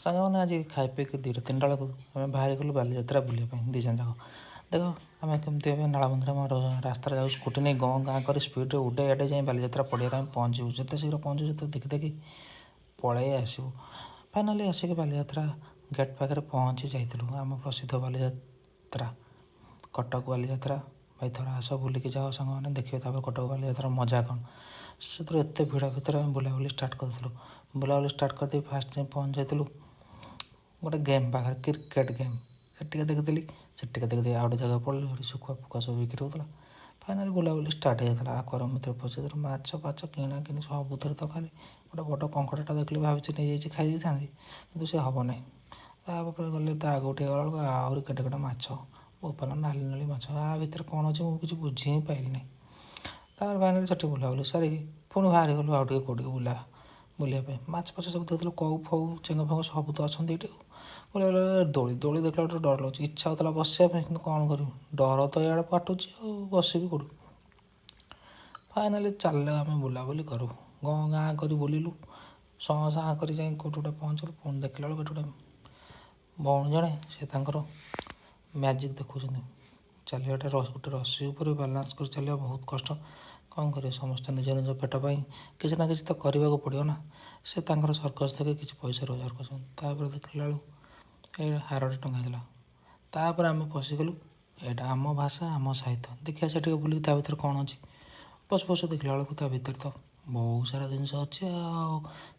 ସାଙ୍ଗମାନେ, ଆଜି ଖାଇ ପିଇକି 2ଟା 3ଟା ବେଳକୁ ଆମେ ବାହାରି ଗଲୁ ବାଲିଯାତ୍ରା ବୁଲିବା ପାଇଁ 2 ଜଣ ଯାକ। ଦେଖ, ଆମେ କେମିତି ଏବେ ନାଳବନ୍ଧରେ ଆମର ରାସ୍ତାରେ ଯାଉ, ସ୍କୁଟି ନେଇ ଗଁ ଗାଁ କରି ସ୍ପିଡ଼ରେ ଉଡ଼େଇ ଆଡ଼େ ଯାଇ ବାଲିଯାତ୍ରା ପଡ଼ିଆରେ ଆମେ ପହଞ୍ଚିବୁ। ଯେତେ ଶୀଘ୍ର ପହଞ୍ଚିବୁ, ସେତେ ଦେଖି ଦେଖି ପଳେଇ ଆସିବୁ। ଫାଇନାଲି ଆସିକି ବାଲିଯାତ୍ରା ଗେଟ୍ ପାଖରେ ପହଞ୍ଚି ଯାଇଥିଲୁ। ଆମ ପ୍ରସିଦ୍ଧ ବାଲିଯାତ୍ରା, କଟକ ବାଲିଯାତ୍ରା। ଭାଇ, ଥରେ ଆସ, ବୁଲିକି ଯାଅ ସାଙ୍ଗମାନେ, ଦେଖିବେ ତାପରେ କଟକ ବାଲିଯାତ୍ରା ମଜା କ'ଣ। ସେଥିରୁ ଏତେ ଭିଡ଼ ଭିତରେ ଆମେ ବୁଲାବୁଲି ଷ୍ଟାର୍ଟ କରିଥିଲୁ। ବୁଲାବୁଲି ଷ୍ଟାର୍ଟ କରିଦେଇ ଫାଷ୍ଟ ଯାଇ ପହଞ୍ଚି ଯାଇଥିଲୁ ଗୋଟେ ଗେମ୍ ପାଖରେ, କ୍ରିକେଟ୍ ଗେମ୍। ସେଠି ଟିକେ ଦେଖିଥିଲି। ସେଠି ଟିକେ ଦେଖିଦେଇ ଆଉ ଗୋଟେ ଜାଗା ପଳେଇଲୁ। ସେଠି ଶୁଖୁଆ ଫୁକୁଆ ସବୁ ବିକ୍ରି ହେଉଥିଲା। ଫାଇନାଲି ବୁଲାବୁଲି ଷ୍ଟାର୍ଟ ହେଇଯାଇଥିଲା। ଆକ୍ୱାରିୟମ୍ ଭିତରେ ପଶିଯାଇଥିଲୁ। ମାଛ ଫାଛ କିଣା କିଣି ସବୁଥିରେ ତ ଖାଲି ଗୋଟେ ବଡ଼ କଙ୍କଡ଼ାଟା ଦେଖିଲି, ଭାବିଛି ନେଇଯାଇଛି, ଖାଇ ଦେଇଥାନ୍ତି, କିନ୍ତୁ ସେ ହେବ ନାହିଁ। ତାପରେ ଗଲେ ତା ଆଗକୁ ଟିକେ ଗଲାବେଳକୁ ଆହୁରି କେତେ କେତେ ମାଛ, ବୋପାଲୋ, ନାଲି ନାଲି ମାଛ। ଆ ଭିତରେ କ'ଣ ଅଛି, ମୁଁ କିଛି ବୁଝି ହିଁ ପାଇଲିନି। ତାପରେ ଫାଇନାଲି ସେଠି ବୁଲାବୁଲି ସାରିକି ପୁଣି ବାହାରି ଗଲୁ ଆଉ ଟିକେ କେଉଁଠିକି ବୁଲିବା ପାଇଁ। ମାଛ ଫାଛ ସବୁ ଦେଖୁଥିଲୁ, କଉ ଫଉ, ଚେଙ୍ଗ ଫେଙ୍ଗ ସବୁ ତ ଅଛନ୍ତି ଏଇଠି। ଆଉ ବୁଲାବୁଲି, ଦୋଳି ଦୋଳି ଦେଖିଲା ବେଳକୁ ଡର ଲାଗୁଛି। ଇଚ୍ଛା ହେଉଥିଲା ବସିବା ପାଇଁ, କିନ୍ତୁ କ'ଣ କରିବୁ, ଡର ତ ଇଆଡ଼େ ପାଟୁଛି, ଆଉ ବସିବି କେଉଁଠି? ଫାଇନାଲି ଚାଲିଲେ ଆମେ ବୁଲାବୁଲି କରୁ, ଗାଁ ଗାଁ କରି ବୁଲିଲୁ, ସଁ ସାଁ କରି ଯାଇ କେଉଁଠି ଗୋଟେ ପହଞ୍ଚିଲୁ। ପୁଣି ଦେଖିଲା ବେଳକୁ ଏଠି ଗୋଟେ ଭଉଣୀ ଜଣେ, ସେ ତାଙ୍କର ମ୍ୟାଜିକ୍ ଦେଖାଉଛନ୍ତି। ଚାଲିବାଟା ଗୋଟେ ରସି ଉପରେ ବାଲାନ୍ସ କରି ଚାଲିବା ବହୁତ କଷ୍ଟ। କ'ଣ କରିବେ, ସମସ୍ତେ ନିଜ ନିଜ ପେଟ ପାଇଁ କିଛି ନା କିଛି ତ କରିବାକୁ ପଡ଼ିବ ନା। ସେ ତାଙ୍କର ସର୍କସ୍ ଦେଖି କିଛି ପଇସା ରୋଜଗାର କରୁଛନ୍ତି। ତାପରେ ଦେଖିଲା ବେଳକୁ ଏ ହାରଟେ ଟଙ୍ଗା ହେଇଥିଲା। ତାପରେ ଆମେ ପଶିଗଲୁ, ଏଇଟା ଆମ ଭାଷା ଆମ ସାହିତ୍ୟ। ଦେଖିବା ସେ ଟିକେ ବୁଲିକି ତା ଭିତରେ କ'ଣ ଅଛି। ପଶୁ ପଶୁ ଦେଖିଲା ବେଳକୁ ତା ଭିତରେ ତ ବହୁତ ସାରା ଜିନିଷ ଅଛି, ଆଉ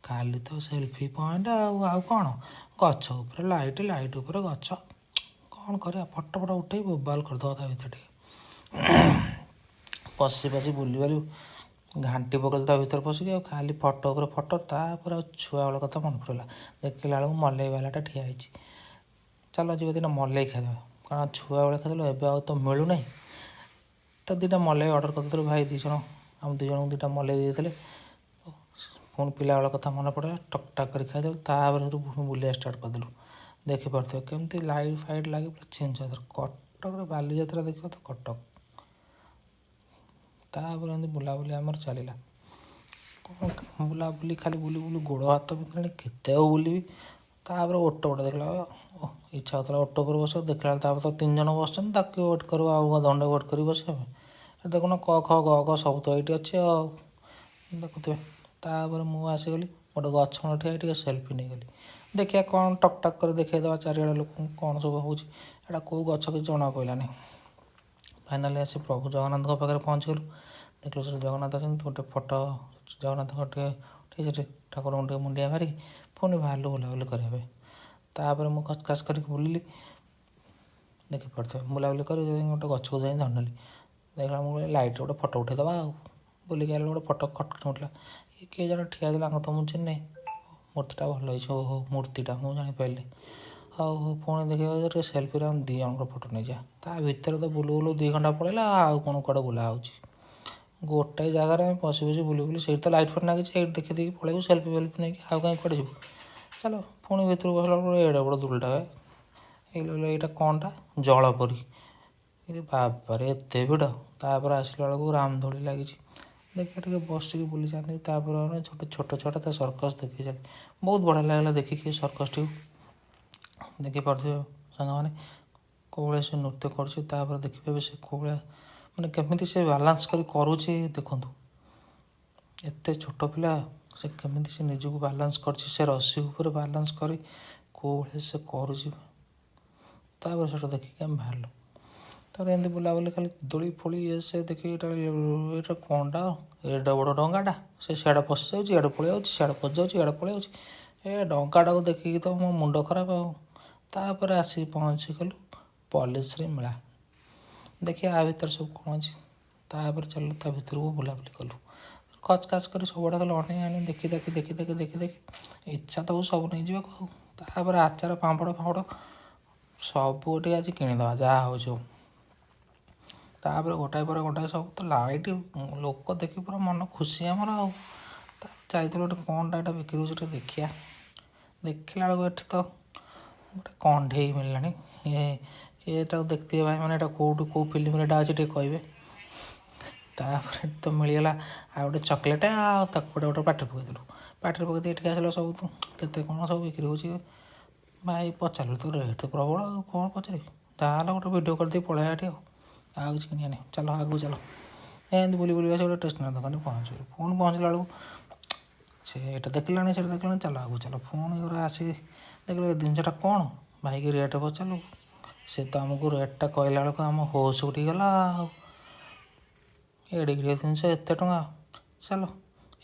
ଖାଲି ତ ସେଲ୍ଫି ପଏଣ୍ଟ ଆଉ ଆଉ କ'ଣ? ଗଛ ଉପରେ ଲାଇଟ୍, ଲାଇଟ୍ ଉପରେ ଗଛ। କ'ଣ କରିବା, ଫଟୋ ଫଟୋ ଉଠେଇ ବୋବାଲ କରିଦେବା। ତା ଭିତରେ ଟିକେ ପଶି ପଶି ବୁଲିବାଲି ଘାଣ୍ଟି ପକେଇଲେ ତା ଭିତରେ ପଶିକି, ଆଉ ଖାଲି ଫଟୋ ଉପରେ ଫଟୋ। ତାପରେ ଆଉ ଛୁଆବେଳ କଥା ମନେ ପଡ଼ିଗଲା। ଦେଖିଲା ବେଳକୁ ମଲେଇ ବାଲାଟା ଠିଆ ହେଇଛି। ଚାଲ ଯିବା, 2ଟା ମଲେଇ ଖାଇଦେବା, କାରଣ ଛୁଆବେଳେ ଖାଇଥିଲୁ, ଏବେ ଆଉ ତ ମିଳୁନାହିଁ। ତ 2ଟା ମଲେଇ ଅର୍ଡ଼ର କରିଦେଇଥିଲୁ। ଭାଇ 2 ଜଣ, ଆମ 2 ଜଣଙ୍କୁ 2ଟା ମଲେଇ ଦେଇଥିଲେ। ପୁଣି ପିଲାବେଳ କଥା ମନେ ପଡ଼ିଗଲା, ଟକ୍ ଟାକ୍ କରି ଖାଇଦେଲୁ। ତାପରେ ସେଠୁ ପୁଣି ବୁଲିବା ଷ୍ଟାର୍ଟ କରିଦେଲୁ। ଦେଖିପାରୁଥିବେ କେମିତି ଲାଇଟ୍ ଫାଇଟ୍ ଲାଗି ପୁରା ଛିନଛତର। କଟକରେ ବାଲିଯାତ୍ରା ଦେଖିବ ତ କଟକ। ତାପରେ ଏମିତି ବୁଲାବୁଲି ଆମର ଚାଲିଲା। କ'ଣ ବୁଲାବୁଲି, ଖାଲି ବୁଲି ବୁଲି ଗୋଡ଼ ହାତ ବିନ୍ଧିଲାଣି, କେତେ ଆଉ ବୁଲିବି? ତାପରେ ଅଟୋ ଗୋଟେ ଦେଖିଲା, ଓ ଇଚ୍ଛା ହେଉଥିଲା ଅଟୋ ଉପରେ ବସିବାକୁ। ଦେଖିଲା ବେଳକୁ ତାପରେ ତ ତିନି ଜଣ ବସିଛନ୍ତି, ତାକୁ ୱେଟ୍ କରିବ, ଆଉ ଅଧଘଣ୍ଟେ ୱେଟ୍ କରି ବସିବା ପାଇଁ। ଦେଖୁନ, କ ଖ ଗ ଘ ସବୁ ତ ଏଇଠି ଅଛି ଆଉ ଦେଖୁଥିବେ। ତାପରେ ମୁଁ ଆସିଗଲି ଗୋଟେ ଗଛ ମୂଳେ ଠିଆ ହେଇ ଟିକେ ସେଲ୍ଫି ନେଇଗଲି। ଦେଖିବା କ'ଣ, ଟକ୍ ଟାକ୍ କରି ଦେଖେଇଦେବା ଚାରିଆଡ଼େ ଲୋକଙ୍କୁ କ'ଣ ସବୁ ହେଉଛି। ଏଇଟା କେଉଁ ଗଛ କିଛି ଜଣା ପଡ଼ିଲାନି। ଫାଇନାଲି ଆସି ପ୍ରଭୁ ଜଗନ୍ନାଥଙ୍କ ପାଖରେ ପହଞ୍ଚିଗଲୁ। ଦେଖିଲୁ ସେଠି ଜଗନ୍ନାଥ ଅଛନ୍ତି। ଗୋଟେ ଫଟୋ ଜଗନ୍ନାଥଙ୍କ ଟିକେ ଟିକେ ସେଠି ଠାକୁରଙ୍କୁ ଟିକେ ମୁଣ୍ଡିଆ ମାରିକି ପୁଣି ବାହାରିଲୁ ବୁଲାବୁଲି କରିବା ପାଇଁ। ତାପରେ ମୁଁ ଖଚ୍ ଖାଚ୍ କରିକି ବୁଲିଲି, ଦେଖିପାରୁଥିବେ। ବୁଲାବୁଲି କରି ଯାଇ ଗୋଟେ ଗଛକୁ ଯାଇ ଧରିନେଲି। ଦେଖିଲା ମୁଁ କହିଲି, ଲାଇଟ୍ରେ ଗୋଟେ ଫଟୋ ଉଠେଇଦେବା। ଆଉ ବୁଲିକି ଆଇଲା, ଗୋଟେ ଫଟୋ ଖଟ୍ ଉଠିଲା। ଇଏ କିଏ ଜଣେ ଠିଆ ହେଇଥିଲା, ତାଙ୍କୁ ତ ମୁଁ ଚିହ୍ନିନି। ମୂର୍ତ୍ତିଟା ଭଲ ହେଇଛି। ଓହୋ, ମୂର୍ତ୍ତିଟା ମୁଁ ଜାଣିପାରିଲି। ଆଉ ପୁଣି ଦେଖିବା, ଟିକେ ସେଲ୍ଫିରେ ଆମେ 2 ଜଣଙ୍କର ଫଟୋ ନେଇଯିବା। ତା ଭିତରେ ତ ବୁଲୁ ବୁଲୁ 2 ଘଣ୍ଟା ପଳେଇଲା। ଆଉ କ'ଣ କୁଆଡ଼େ ବୁଲା ହେଉଛି? ଗୋଟାଏ ଜାଗାରେ ଆମେ ପଶି ପଶି ବୁଲି ବୁଲି, ସେଇଠି ତ ଲାଇଟ୍ ଫାଇଟ୍ ଲାଗିଛି, ସେଇଠି ଦେଖି ଦେଇକି ପଳେଇବୁ ସେଲ୍ଫି ଫେଲ୍ଫି ନେଇକି। ଆଉ କାହିଁ କୁଆଡ଼େ ଯିବୁ? ଚାଲ। ପୁଣି ଭିତରକୁ ବସିଲା ବେଳକୁ ଏଡ଼େ ବଡ଼ ଦୋଳିଟା। ଏଇ ଏଇଟା କ'ଣଟା? ଜଳପରି। ଏ ବାବାରେ, ଏତେ ଭିଡ଼! ତାପରେ ଆସିଲା ବେଳକୁ ରାମଦୋଳି ଲାଗିଛି। ଦେଖିବା, ଟିକେ ବସିକି ବୁଲିଯାଆନ୍ତି। ତାପରେ ଆମେ ଛୋଟ ଛୋଟ ଛୁଆଟା ତା ସର୍କସ୍ ଦେଖିକି ଚାଲି, ବହୁତ ବଢ଼ିଆ ଲାଗିଲା ଦେଖିକି ସର୍କସ୍ଟିକୁ। ଦେଖିପାରୁଥିବେ ସାଙ୍ଗମାନେ, କେଉଁ ଭଳିଆ ସେ ନୃତ୍ୟ କରୁଛି। ତାପରେ ଦେଖିପାରିବେ ସେ କେଉଁ ଭଳିଆ, ମାନେ କେମିତି ସେ ବାଲାନ୍ସ କରି କରୁଛି। ଦେଖନ୍ତୁ, ଏତେ ଛୋଟ ପିଲା ସେ, କେମିତି ସେ ନିଜକୁ ବାଲାନ୍ସ କରିଛି, ସେ ରସି ଉପରେ ବାଲାନ୍ସ କରି କେଉଁ ଭଳିଆ ସେ କରୁଛି। ତାପରେ ସେଟା ଦେଖିକି ଆମେ ବାହାରିଲୁ। ତାପରେ ଏମିତି ବୁଲାବୁଲି, ଖାଲି ଦୋଳି ଫୋଳି ଇଏ ସେ ଦେଖିକି, ଏଇଟା କ'ଣଟା, ଏଇଟା ବଡ଼ ଡଙ୍ଗାଟା, ସେ ସିଆଡ଼େ ପଶିଯାଉଛି, ଇଆଡ଼େ ପଳେଇ ଯାଉଛି, ସିଆଡ଼େ ପଶିଯାଉଛି, ଇଆଡ଼େ ପଳେଇ ଯାଉଛି। ଏ ଡଙ୍ଗାଟାକୁ ଦେଖିକି ତ ମୋ ମୁଣ୍ଡ ଖରାପ। ଆଉ ତାପରେ ଆସିକି ପହଞ୍ଚିଗଲୁ ପଲ୍ଲୀଶ୍ରୀ ମେଳା। ଦେଖିବା ଆ ଭିତରେ ସବୁ କ'ଣ ଅଛି। ତାପରେ ଚାଲିଲୁ ତା ଭିତରକୁ, ବୁଲାବୁଲି କଲୁ ଖଚ୍ ଖାଚ୍ କରି ସବୁଆଡ଼େ, ଖାଲି ଅନେଇ ଅନେଇ ଦେଖି ଦେଖି ଦେଖି ଦେଖି ଦେଖି ଦେଖି ଇଚ୍ଛା ତ ସବୁ ନେଇଯିବାକୁ। ଆଉ ତାପରେ ଆଚାର, ପାମ୍ପଡ଼ ଫାମ୍ପଡ଼ ସବୁ ଟିକେ ଆଜି କିଣିଦେବା, ଯାହା ହେଉଛି ହଉ। ତାପରେ ଗୋଟାଏ ପରେ ଗୋଟାଏ ସବୁ ତ ଲାଇଟ୍, ଲୋକ ଦେଖି ପୁରା ମନ ଖୁସି ଆମର। ଆଉ ତାପରେ ଯାଇଥିଲୁ ଗୋଟେ କ'ଣଟା ଏଇଟା ବିକ୍ରି ହେଉଛି, ଟିକେ ଦେଖିବା। ଦେଖିଲା ବେଳକୁ ଏଠି ତ ଗୋଟେ କଣ୍ଢେଇ ମିଳିଲାଣି। ଏଟାକୁ ଦେଖିଥିବେ ଭାଇମାନେ, ଏଇଟା କେଉଁଠୁ, କେଉଁ ଫିଲ୍ମରେ ଏଇଟା ଅଛି, ଟିକେ କହିବେ। ତାପରେ ଏଠି ତ ମିଳିଗଲା ଆଉ ଗୋଟେ ଚକୋଲେଟ୍, ଆଉ ତାକୁ ଗୋଟେ ଗୋଟେ ପାଟିରେ ପକେଇଦେଲୁ। ପାଟିରେ ପକେଇ ଦେଇ ଏଠିକି ଆସିଲା, ସବୁ ତ କେତେ କ'ଣ ସବୁ ବିକ୍ରି ହେଉଛି। ଭାଇ ପଚାରିଲୁ ତ ରେଟ୍ ତ ପ୍ରବଳ, ଆଉ କ'ଣ ପଚାରିବି? ଯାହାହେଲେ ଗୋଟେ ଭିଡ଼ିଓ କରିଦେଇ ପଳେଇବା ଏଠି, ଆଉ ଆଉ କିଛି କିଣିବା ନାହିଁ। ଚାଲ, ଆଗକୁ ଚାଲ। ଏମିତି ବୁଲି ବୁଲି ଆସି ଗୋଟେ ଷ୍ଟେସନାରୀ ଦୋକାନରେ ପହଞ୍ଚିଗଲୁ। ପୁଣି ପହଞ୍ଚିଲା ବେଳକୁ ସେ ଏଇଟା ଦେଖିଲାଣି, ସେଇଟା ଦେଖିଲାଣି। ଚାଲ, ଆଗକୁ ଚାଲ। ପୁଣି ଘରେ ଆସିକି ଦେଖିଲେ ଏ ଜିନିଷଟା କ'ଣ, ଭାଇକି ରେଟ୍ ପଚାରିଲୁ। ସେ ତ ଆମକୁ ରେଟ୍ଟା କହିଲା ବେଳକୁ ଆମ ହୋସ୍ ଉଠିଗଲା। ଆଉ ଏଡ଼ିକି ଜିନିଷ ଏତେ ଟଙ୍କା! ଚାଲ,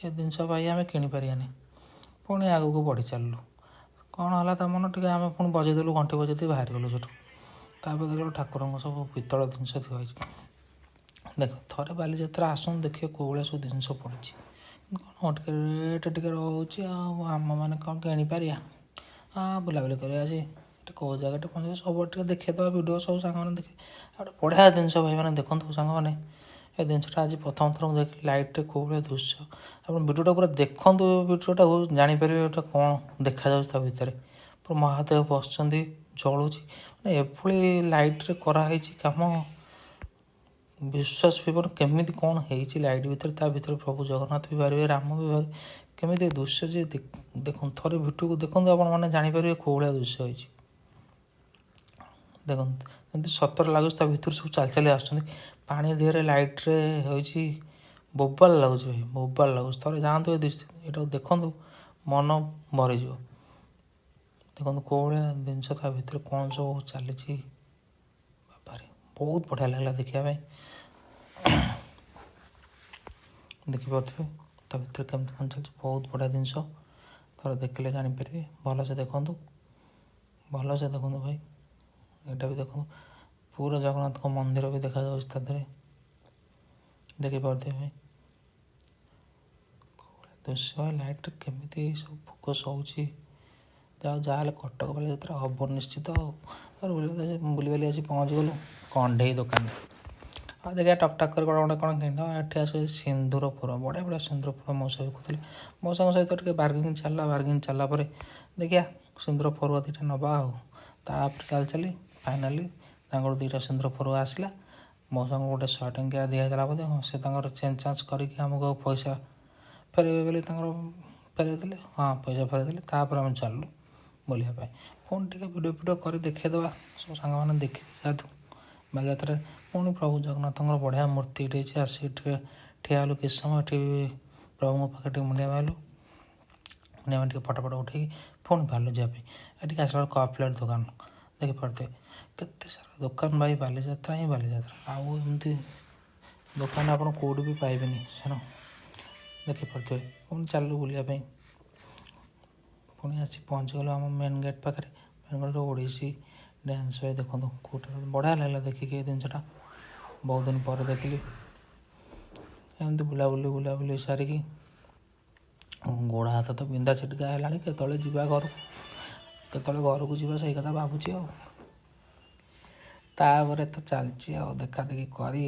ଏ ଜିନିଷ ଭାଇ ଆମେ କିଣିପାରିବାନି। ପୁଣି ଆଗକୁ ବଢ଼ି ଚାଲିଲୁ। କ'ଣ ହେଲା ତା ମନ ଟିକେ, ଆମେ ପୁଣି ବଜେଇଦେଲୁ, ଘଣ୍ଟି ବଜେଇ ଦେଇ ବାହାରିଗଲୁ ସେଠୁ। ତାପରେ ଦେଖିଲୁ ଠାକୁରଙ୍କ ସବୁ ପିତ୍ତଳ ଜିନିଷ ଥୁଆ ହେଇଛି। ଦେଖ, ଥରେ ବାଲିଯାତ୍ରା ଆସନ୍ତୁ, ଦେଖିବେ କେଉଁ ଭଳିଆ ସବୁ ଜିନିଷ ପଡ଼ିଛି। କ'ଣ ଟିକେ ରେଟ୍ ଟିକେ ରହୁଛି, ଆଉ ଆମମାନେ କ'ଣ କିଣିପାରିବା? ହଁ, ବୁଲାବୁଲି କରିବା ଆସି ଏଠି କେଉଁ ଜାଗାଟେ ପହଞ୍ଚିବ, ସବୁଆଡ଼େ ଟିକେ ଦେଖେଇଦେବା ଭିଡ଼ିଓ, ସବୁ ସାଙ୍ଗମାନେ ଦେଖିବେ। ଆଉ ଗୋଟେ ବଢ଼ିଆ ଜିନିଷ ଭାଇମାନେ, ଦେଖନ୍ତୁ ସାଙ୍ଗମାନେ, ଏ ଜିନିଷଟା ଆଜି ପ୍ରଥମ ଥର ମୁଁ ଦେଖିଲି। ଲାଇଟ୍ରେ କେଉଁ ଭଳିଆ ଦୃଶ୍ୟ! ଆପଣ ଭିଡ଼ିଓଟା ପୁରା ଦେଖନ୍ତୁ, ଭିଡ଼ିଓଟାକୁ ଜାଣିପାରିବେ ଏଇଟା କ'ଣ ଦେଖାଯାଉଛି ତା ଭିତରେ। ପୁରା ମହାଦେବ ବସିଛନ୍ତି, ଜଳୁଛି। ମାନେ ଏଭଳି ଲାଇଟ୍ରେ କରାହେଇଛି କାମ, ବିଶ୍ୱାସ ବି କେମିତି କ'ଣ ହେଇଛି ଲାଇଟ୍ ଭିତରେ। ତା ଭିତରେ ପ୍ରଭୁ ଜଗନ୍ନାଥ ବି ବାହାରିବେ, ରାମ ବି ବାହାରିବେ। କେମିତି ଦୃଶ୍ୟ ଯେ ଦେଖନ୍ତୁ, ଥରେ ଭିଡ଼ିଓକୁ ଦେଖନ୍ତୁ, ଆପଣମାନେ ଜାଣିପାରିବେ କେଉଁ ଭଳିଆ ଦୃଶ୍ୟ ହେଇଛି। ଦେଖନ୍ତୁ, ଏମିତି ସତରେ ଲାଗୁଛି ତା ଭିତରୁ ସବୁ ଚାଲି ଚାଲି ଆସୁଛନ୍ତି। ପାଣି ଦେହରେ ଲାଇଟ୍ରେ ହେଇଛି, ବୋବାଲ ଲାଗୁଛି ଭାଇ, ବୋବାଲ ଲାଗୁଛି। ଥରେ ଯାଆନ୍ତୁ, ଏ ଦୃଶ୍ୟ ଏଇଟାକୁ ଦେଖନ୍ତୁ, ମନ ଭରିଯିବ। ଦେଖନ୍ତୁ କେଉଁ ଭଳିଆ ଜିନିଷ, ତା ଭିତରେ କ'ଣ ସବୁ ଚାଲିଛି। ବାବାରେ, ବହୁତ ବଢ଼ିଆ ଲାଗିଲା ଦେଖିବା ପାଇଁ। ଦେଖିପାରୁଥିବେ ତା ଭିତରେ କେମିତି କ'ଣ ଚାଲିଛି। ବହୁତ ବଢ଼ିଆ ଜିନିଷ, ଥରେ ଦେଖିଲେ ଜାଣିପାରିବେ। ଭଲସେ ଦେଖନ୍ତୁ, ଭଲସେ ଦେଖନ୍ତୁ ଭାଇ। ଏଇଟା ବି ଦେଖନ୍ତୁ, ପୁରା ଜଗନ୍ନାଥଙ୍କ ମନ୍ଦିର ବି ଦେଖାଯାଉଛି ତା ଦେହରେ। ଦେଖିପାରୁଥିବେ ଭାଇ, ଦୃଶ୍ୟ ଲାଇଟ୍ କେମିତି ସବୁ ଫୋକସ୍ ହେଉଛି। ଯାହା ଯାହାହେଲେ କଟକ ବାଲିଯାତ୍ରା ହେବ ନିଶ୍ଚିତ। ଆଉ ତାପରେ ବୁଲିବାଲି ଆସି ପହଞ୍ଚିଗଲୁ କଣ୍ଢେଇ ଦୋକାନରେ। ଆଉ ଦେଖିବା, ଟକ୍ ଟାକ୍ କରି କ'ଣ ଗୋଟେ କ'ଣ କିଣିଦେବା। ଏଠି ଆସି ସିନ୍ଦୁର ଫୁର, ବଢ଼ିଆ ବଢ଼ିଆ ସିନ୍ଦୁର ଫୁର ମଉସା ବିକୁଥିଲେ। ମଉସାଙ୍କ ସହିତ ଟିକେ ବାର୍ଗେନିଂ ଚାଲିଲା। ବାର୍ଗେନିଂ ଚାଲିଲା ପରେ ଦେଖିବା ସିନ୍ଦୁର ଫରୁଆ ଦୁଇଟା ନେବା। ଆଉ ତାପରେ ଚାଲି ଚାଲି ଫାଇନାଲି ତାଙ୍କର ଦୁଇଟା ସିନ୍ଦୁର ଫରୁଆ ଆସିଲା। ମଉସାଙ୍କୁ ଗୋଟେ 100 ଟଙ୍କିଆ ଦିଆହେଇଥିଲା ବୋଧେ। ହଁ, ସେ ତାଙ୍କର ଚେଞ୍ଜ ଚାଞ୍ଜ କରିକି ଆମକୁ ଆଉ ପଇସା ଫେରାଇବେ ବୋଲି ତାଙ୍କର ଫେରାଇ ଦେଲେ। ହଁ, ପଇସା ଫେରାଇ ଦେଲେ। ତାପରେ ଆମେ ଚାଲିଲୁ ବୁଲିବା ପାଇଁ। ପୁଣି ଟିକେ ଭିଡ଼ିଓ ଫିଡ଼ିଓ କରି ଦେଖେଇଦେବା, ସବୁ ସାଙ୍ଗମାନେ ଦେଖିବେ ଯେହେତୁ ବାଲିଯାତ୍ରାରେ। ପୁଣି ପ୍ରଭୁ ଜଗନ୍ନାଥଙ୍କର ବଢ଼ିଆ ମୂର୍ତ୍ତି ଏଠି ହେଇଛି। ଆସିକି ଟିକେ ଠିଆ ହେଲୁ କିଛି ସମୟ ଏଠି, ପ୍ରଭୁଙ୍କ ପାଖରେ ଟିକେ ମୁଣ୍ଡିଆ ମାରିଲୁ। ମୁଣ୍ଡିଆ ମାରି ଟିକେ ଫଟୋ ଫଟୋ ଉଠେଇକି ପୁଣି ବାହାରିଲୁ ଯିବା ପାଇଁ। ଏଠିକି ଆସିଲା ବେଳକୁ କପ୍ ପ୍ଲେଟ୍ ଦୋକାନ ଦେଖିପାରୁଥିବେ, କେତେ ସାରା ଦୋକାନ ଭାଇ। ବାଲିଯାତ୍ରା ହିଁ ବାଲିଯାତ୍ରା, ଆଉ ଏମିତି ଦୋକାନ ଆପଣ କେଉଁଠି ବି ପାଇବେନି। ସେନ ଦେଖିପାରୁଥିବେ। ପୁଣି ଚାଲିଲୁ ବୁଲିବା ପାଇଁ। ପୁଣି ଆସି ପହଞ୍ଚିଗଲୁ ଆମ ମେନ୍ ଗେଟ୍ ପାଖରେ। ମେନ୍ ଗେଟ୍ ଓଡ଼ିଶୀ ଡ୍ୟାନ୍ସ ଭାଇ, ଦେଖନ୍ତୁ କେଉଁଟା ବଢ଼ିଆ ଲାଗିଲା ଦେଖିକି। ଏ ଜିନିଷଟା ବହୁତ ଦିନ ପରେ ଦେଖିଲି। ଏମିତି ବୁଲାବୁଲି ବୁଲାବୁଲି ସାରିକି ଗୋଡ଼ ହାତ ତ ବିନ୍ଧା ଛିଟକା ହେଲାଣି। କେତେବେଳେ ଯିବା ଘରକୁ, କେତେବେଳେ ଘରକୁ ଯିବା, ସେଇ କଥା ଭାବୁଛି। ଆଉ ତାପରେ ତ ଚାଲିଛି। ଆଉ ଦେଖା ଦେଖି କରି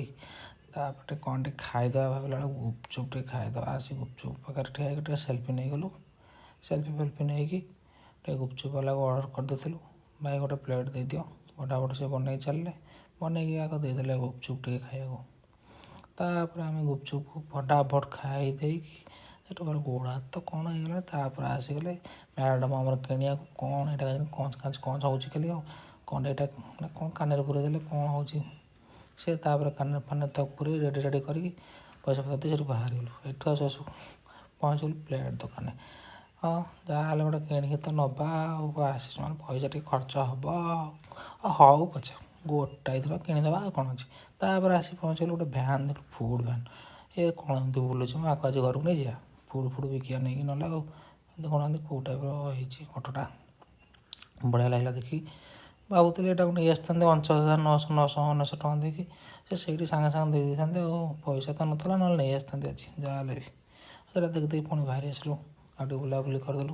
ତାପରେ ଟିକେ କ'ଣ ଟିକେ ଖାଇଦେବା ଭାବିଲା ବେଳକୁ, ଗୁପଚୁପ୍ ଟିକେ ଖାଇଦେବା। ଆସି ଗୁପଚୁପ୍ ପାଖରେ ଠିଆ ହେଇକି ଟିକେ ସେଲ୍ଫି ନେଇଗଲୁ। ସେଲ୍ଫି ଫେଲ୍ଫି ନେଇକି ଟିକେ ଗୁପଚୁପ୍ ବାଲାକୁ ଅର୍ଡ଼ର କରିଦେଇଥିଲୁ, ଭାଇ ଗୋଟେ ପ୍ଲେଟ୍ ଦେଇଦିଅ। ଫଟାଫଟ ସେ ବନେଇକି ଚାଲିଲେ, ବନେଇକି ଆଗ ଦେଇଦେଲେ ଗୁପଚୁପ୍ ଟିକେ ଖାଇବାକୁ। ତାପରେ ଆମେ ଗୁପଚୁପ୍ ଫଟାଫଟ ଖାଇ ଦେଇକି ସେଠୁ ମୋର ଗୋଡ଼ ହାତ କ'ଣ ହେଇଗଲାଣି। ତାପରେ ଆସିଗଲେ ମ୍ୟାଡ଼ାମ୍ ଆମର କିଣିବାକୁ। କ'ଣ ଏଇଟା କଞ୍ଚ କାଞ୍ଚ କଞ୍ଚ ହେଉଛି ଖାଲି? ଆଉ କ'ଣ ଏଇଟା କ'ଣ କାନରେ ପୁରେଇ ଦେଲେ, କ'ଣ ହେଉଛି ସେ? ତାପରେ କାନରେ ଫାନରେ ତାକୁ ପୁରେଇ ରେଡ଼ି ରେଡ଼ି କରିକି ପଇସା ପତ୍ର ଦେଇ ସେଠୁ ବାହାରିଗଲୁ। ଏଠୁ ଆସୁ ଆସୁ ପହଞ୍ଚିଗଲୁ ପ୍ଲେଟ୍ ଦୋକାନରେ। ହଁ, ଯାହାହେଲେ ଗୋଟେ କିଣିକି ତ ନେବା, ଆଉ ଆସିଛୁ ମାନେ ପଇସା ଟିକେ ଖର୍ଚ୍ଚ ହେବ। ଆଉ ହଉ ପଛେ, ଗୋଟାଏ ଥର କିଣିଦେବା, ଆଉ କ'ଣ ଅଛି। ତାପରେ ଆସି ପହଞ୍ଚିଗଲୁ ଗୋଟେ ଭ୍ୟାନ୍ ଦେଖିଲୁ, ଫୁଡ଼୍ ଭ୍ୟାନ୍। ଏ କ'ଣ ଏମିତି ବୁଲୁଛି ମୁଁ, ଆକୁ ଆଜି ଘରକୁ ନେଇଯିବା, ଫୁଡ଼୍ ଫୁଡ଼୍ ବିକିବା ନେଇକି ନହେଲେ। ଆଉ ଦେଖୁନାହାନ୍ତି କେଉଁ ଟାଇପ୍ର ହେଇଛି ଅଟୋଟା, ବଢ଼ିଆ ଲାଗିଲା ଦେଖିକି। ଭାବୁଥିଲି ଏଇଟାକୁ ନେଇ ଆସିଥାନ୍ତି 49,999 ଟଙ୍କା ଦେଇକି, ସେ ସେଇଠି ସାଙ୍ଗେ ସାଙ୍ଗେ ଦେଇ ଦେଇଥାନ୍ତେ। ଆଉ ପଇସା ତ ନଥିଲା, ନହେଲେ ନେଇ ଆସିଥାନ୍ତି ଆଜି ଯାହା ହେଲେ ବି। ସେଇଟା ଦେଖି ଦେଖି ପୁଣି ବାହାରି ଆସିଲୁ। ଆଉ ଟିକେ ବୁଲାବୁଲି କରିଦେଲୁ।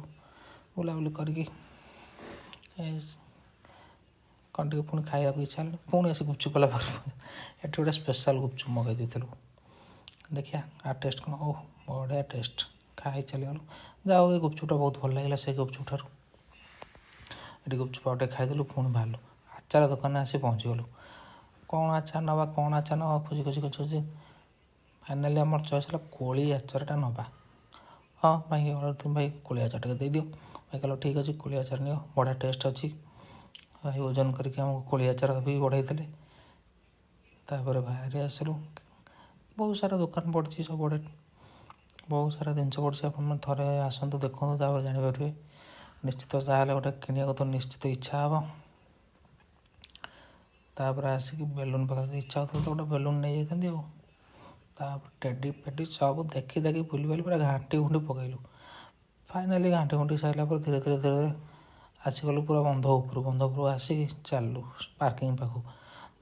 ବୁଲାବୁଲି କରିକି କ'ଣ ଟିକେ ପୁଣି ଖାଇବାକୁ ଇଚ୍ଛା ହେଲା। ପୁଣି ଆସି ଗୁପଚୁପ୍ ବାଲା ପାଖରେ ଏଠି ଗୋଟେ ସ୍ପେଶାଲ୍ ଗୁପଚୁପ୍ ମଗାଇ ଦେଇଥିଲୁ। ଦେଖିବା ଆ ଟେଷ୍ଟ କ'ଣ। ଓ ବଢ଼ିଆ ଟେଷ୍ଟ। ଖାଇ ଚାଲିଗଲୁ। ଯାହା ହଉ, ଏ ଗୁପଚୁପ୍ଟା ବହୁତ ଭଲ ଲାଗିଲା ସେ ଗୁପଚୁପ୍ ଠାରୁ। ଏଠି ଗୁପଚୁପ୍ ଆଉ ଟିକେ ଖାଇଦେଲୁ। ପୁଣି ବାହାରିଲୁ, ଆଚାର ଦୋକାନରେ ଆସି ପହଞ୍ଚିଗଲୁ। କ'ଣ ଆଚାର ନେବା, କ'ଣ ଆଚାର ନେବା, ଖୋଜି ଖୋଜି ଖୋଜି ଖୋଜି ଫାଇନାଲି ଆମର ଚଏସ୍ ହେଲା କୋଳି ଆଚାରଟା ନେବା। ହଁ ଭାଇ, ଅର୍ଡ଼ର ଭାଇ, କୋଳି ଆଚାର ଟିକେ ଦେଇଦିଅ। ଭାଇ କହିଲା, ଠିକ୍ ଅଛି, କୋଳି ଆଚାର ନିଅ, ବଢ଼ିଆ ଟେଷ୍ଟ ଅଛି। ଭାଇ ଓଜନ କରିକି ଆମକୁ କୋଳି ଆଚାର ବି ବଢ଼େଇଦେଲେ। ତାପରେ ବାହାରି ଆସିଲୁ। ବହୁତ ସାରା ଦୋକାନ ପଡ଼ିଛି ସବୁଆଡ଼େ, ବହୁତ ସାରା ଜିନିଷ ପଡ଼ିଛି। ଆପଣମାନେ ଥରେ ଆସନ୍ତୁ, ଦେଖନ୍ତୁ, ତାପରେ ଜାଣିପାରିବେ। ନିଶ୍ଚିତ ଯାହାହେଲେ ଗୋଟେ କିଣିବାକୁ ତ ନିଶ୍ଚିତ ଇଚ୍ଛା ହେବ। ତାପରେ ଆସିକି ବେଲୁନ୍ ପାଖରେ ଇଚ୍ଛା ହେଉଥିଲା ତ ଗୋଟେ ବେଲୁନ୍ ନେଇଯାଇଥାନ୍ତି ଆଉ। ତାପରେ ଟେଡ଼ି ଫେଡ଼ି ସବୁ ଦେଖି ଦେଖି ବୁଲିବାଲି ପୁରା ଘାଣ୍ଟି ଘୁଣ୍ଟି ପକେଇଲୁ। ଫାଇନାଲି ଘାଣ୍ଟି ଘୁଣ୍ଟି ସାରିଲା ପରେ ଧୀରେ ଧୀରେ ଧୀରେ ଧୀରେ ଆସିଗଲୁ ପୁରା ବନ୍ଧ ଉପରୁ। ବନ୍ଧ ଉପରୁ ଆସିକି ଚାଲିଲୁ ପାର୍କିଂ ପାଖକୁ।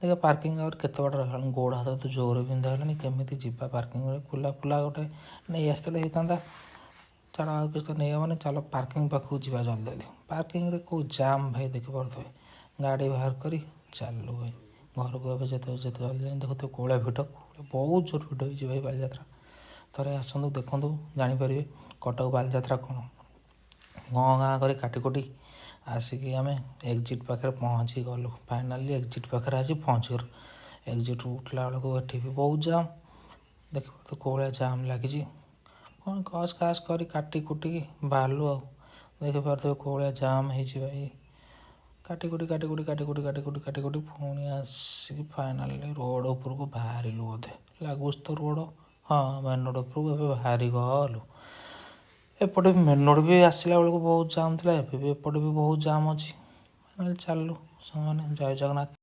ଦେଖିବା ପାର୍କିଂ ଆହୁରି କେତେ ବାଟ ରହିଲାଣି। ଗୋଡ଼ ହାତ ତ ଜୋରେ ବିନ୍ଧା ହେଲାଣି। କେମିତି ଯିବା ପାର୍କିଂରେ? କୁଲା ଫୁଲା ଗୋଟେ ନେଇ ଆସିଥିଲେ ହେଇଥାନ୍ତା। ଛାଡ଼, ଆଉ କିଛି ତ ନେଇ ହେବନି। ଚାଲ, ପାର୍କିଂ ପାଖକୁ ଯିବା ଜଲ୍ଦି ଜଲ୍ଦି। ପାର୍କିଂରେ କେଉଁ ଜାମ୍ ଭାଇ, ଦେଖିପାରୁଥିବେ। ଗାଡ଼ି ବାହାର କରି ଚାଲିଲୁ ଭାଇ ଘରକୁ ଏବେ ଯେତେ ଯେତେ ଜଲ୍ଦି। ଦେଖୁଥିବେ କୋଉଭଳିଆ ଭିଡ଼, ବହୁତ ଜୋର ଭିଡ଼ ହେଇଛି ଭାଇ ବାଲିଯାତ୍ରା। ଥରେ ଆସନ୍ତୁ, ଦେଖନ୍ତୁ, ଜାଣିପାରିବେ କଟକ ବାଲିଯାତ୍ରା କ'ଣ। ଗାଁ ଗାଁ କରି କାଟି କୁଟି ଆସିକି ଆମେ ଏକ୍ଜିଟ୍ ପାଖରେ ପହଞ୍ଚି ଗଲୁ। ଫାଇନାଲି ଏକ୍ଜିଟ୍ ପାଖରେ ଆସି ପହଞ୍ଚିଗଲୁ। ଏକ୍ଜିଟ୍ରୁ ଉଠିଲା ବେଳକୁ ଏଠି ବି ବହୁତ ଜାମ୍। ଦେଖିପାରୁଥିବେ କେଉଁ ଭଳିଆ ଜାମ୍ ଲାଗିଛି। ପୁଣି ଖସ ଖାସ କରି କାଟି କୁଟିକି ବାହାରିଲୁ। ଆଉ ଦେଖିପାରୁଥିବେ କେଉଁ ଭଳିଆ ଜାମ୍ ହେଇଛି ଭାଇ। କାଟି କୁଟି କାଟି କୁଟି କାଟି କୁଟି କାଟି କୁଟି କାଟି କୁଟି ପୁଣି ଆସିକି ଫାଇନାଲି ରୋଡ଼ ଉପରକୁ ବାହାରିଲୁ। ବୋଧେ ଲାଗୁଛି ତ ରୋଡ଼, ହଁ, ମେନ୍ ରୋଡ଼ ଉପରକୁ ଏବେ ବାହାରି ଗଲୁ। ଏପଟେ ବି ମେନ୍ ରୋଡ଼ ବି ଆସିଲା ବେଳକୁ ବହୁତ ଜାମ୍ ଥିଲା, ଏବେ ବି ଏପଟେ ବି ବହୁତ ଜାମ୍ ଅଛି। ଫାଇନାଲି ଚାଲିଲୁ ସେମାନେ। ଜୟ ଜଗନ୍ନାଥ।